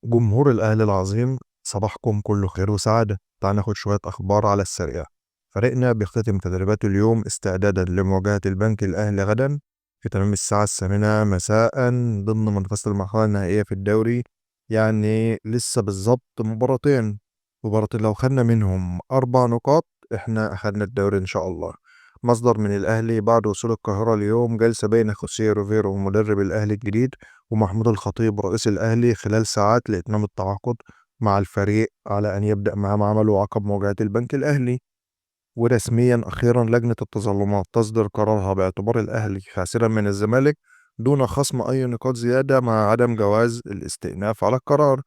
جمهور الأهلي العظيم، صباحكم كله خير وسعادة. تعال ناخد شوية أخبار على السريع. فريقنا بيختتم تدريباته اليوم استعدادا لمواجهة البنك الأهلي غدا في تمام الساعة 8 مساء ضمن منافسة المرحلة النهائية في الدوري. يعني لسه بالظبط مباراتين، لو خدنا منهم 4 نقاط احنا أخدنا الدوري إن شاء الله. مصدر من الأهلي: بعد وصول القاهرة اليوم جلسة بين خوسيه روفيرو مدرب الأهلي الجديد ومحمود الخطيب رئيس الأهلي خلال ساعات لإتمام التعاقد مع الفريق على أن يبدأ مهام عمله عقب مواجهة البنك الأهلي. ورسميا أخيرا لجنة التظلمات تصدر قرارها باعتبار الأهلي خاسرا من الزمالك دون خصم أي نقاط زيادة مع عدم جواز الاستئناف على القرار.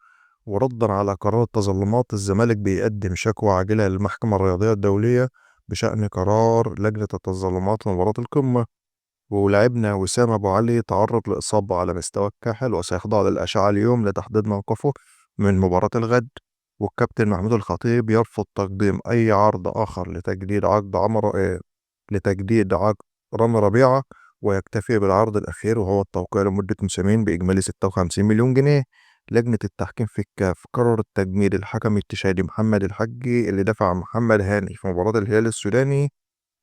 وردا على قرار التظلمات، الزمالك بيقدم شكوى عاجلة للمحكمة الرياضية الدولية بشأن قرار لجنة التظلمات لمباراة القمة. ولاعبنا وسام أبو علي تعرض لإصابة على مستوى الكاحل وسيخضع للأشعة اليوم لتحديد موقفه من مباراة الغد. والكابتن محمود الخطيب يرفض تقديم أي عرض آخر لتجديد عقد عمر لتجديد عقد رامي ربيعة، ويكتفي بالعرض الأخير وهو التوقيع لمدة موسمين بإجمالي 56 مليون جنيه. لجنة التحكيم في الكاف قررت تجميد الحكم التشادي محمد الحجي اللي دفع محمد هاني في مباراة الهلال السوداني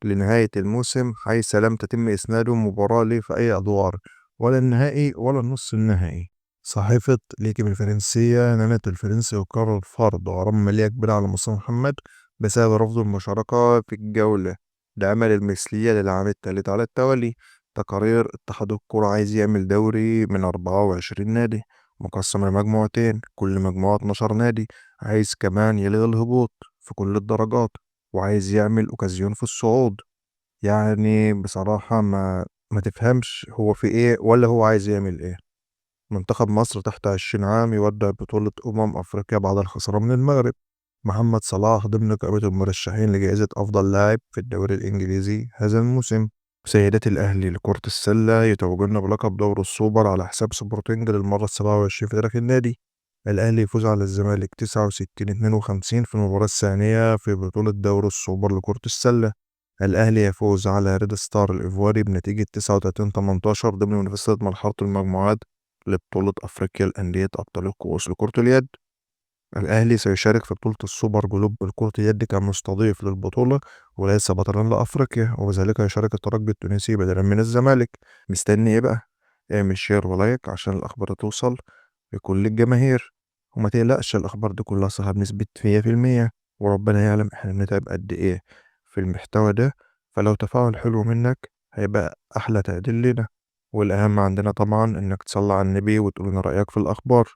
لنهاية الموسم، حيث لم تتم إسناده مباراة ليه في أي أدوار، ولا النهائي ولا النص النهائي. صحيفة ليكيب الفرنسية نالت الفرنسي وقرر فرض غرامة مالية كبيرة على مصطفى محمد بسبب رفضه المشاركة في الجولة لعمل المثلية للعام الثالث على التوالي. تقارير اتحاد الكرة عايز يعمل دوري من 24 نادي مقسم لمجموعتين، كل مجموعة 12 نادي. عايز كمان يلغي الهبوط في كل الدرجات، وعايز يعمل اوكازيون في الصعود. يعني بصراحة ما تفهمش هو في ايه ولا هو عايز يعمل ايه. منتخب مصر تحت 20 عام يودع بطولة أفريقيا بعد الخسارة من المغرب. محمد صلاح ضمن قائمة المرشحين لجائزة أفضل لاعب في الدوري الإنجليزي هذا الموسم. سيدات الأهلي لكرة السلة يتوجن بلقب دوري السوبر على حساب سبورتنج للمرة 27 في تاريخ النادي. الأهلي يفوز على الزمالك 69-52 في المباراة الثانية في بطولة دوري السوبر لكرة السلة. الأهلي يفوز على ريد ستار الإيفواري بنتيجة 39-18 ضمن منافسة مرحلة المجموعات لبطولة أفريقيا لأندية أبطال الكؤوس لكرة اليد. الأهلي سيشارك في بطولة السوبر جلوب لكرة اليد كمستضيف للبطولة وليس بطلا لأفريقيا، وبذلك يشارك الترجي التونسي بدلا من الزمالك. مستني إيه بقى؟ اعمل share و like عشان الأخبار توصل لكل الجماهير، وما تقلقش الأخبار دي كلها صح بنسبة 100%، وربنا يعلم إحنا بنتعب قد إيه في المحتوى ده، فلو تفاعل حلو منك هيبقى أحلى تقدير لنا. والأهم عندنا طبعا إنك تصلي على النبي وتقول لنا رأيك في الأخبار.